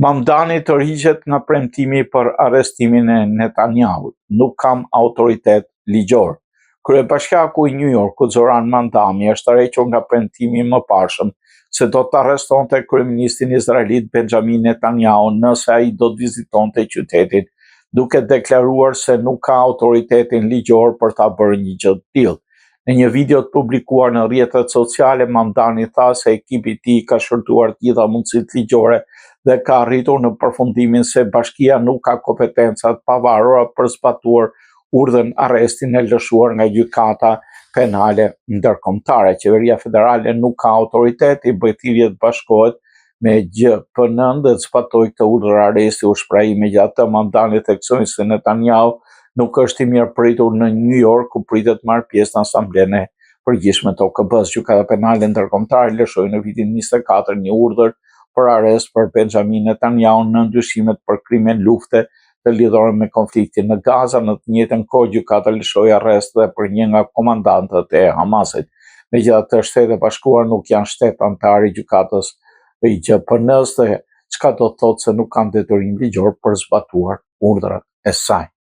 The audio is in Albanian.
Mamdani tërhiqet nga premtimi për arrestimin e Netanyahut. Nuk kam autoritet ligjor. Kryebashkiaku i New Yorkut, Zoran Mamdani, është tërhequr nga premtimi i mëparshëm se do të arrestonte kryeministrin izraelit Benjamin Netanyahu nëse ai do të vizitonte qytetin, duke deklaruar se nuk ka autoritetin ligjor për ta bërë një gjë të tillë. Në një video të publikuar në rrjetet sociale, Mamdani tha se ekipi i tij ka shqyrtuar të gjitha mundësitë ligjore dhe ka arritur në përfundimin se bashkia nuk ka kompetenca të pavarura për zbatuar urdhën arrestin e lëshuar nga gjykata penale ndërkombëtare. Qeveria federale nuk ka autoritet, i bëj thirrje të bashkohet me GJPN dhe të zbatojë këtë urdhër arresti, u shpreh ai. Megjithatë, Mamdani theksoi se Netanyahu nuk është i mirëpritur në New York, ku pritet të marrë pjesë në Asamblenë e Përgjithshme të OKB-së. Gjykata Penale Ndërkombëtare lëshoi në vitin 24 një urdhër për arrest për Benjamin Netanyahu nën dyshimet për krime lufte të lidhura me konfliktin në Gaza. Në të njëjtën kohë, gjykata lëshoi arrest dhe për një nga komandantët e Hamasit. Megjithatë, Shtetet e Bashkuara nuk janë shtet anëtar i gjykatës i GJPN-së dhe çka do të thotë se nuk kanë detyrim ligjor për zbatuar urdhrat e saj.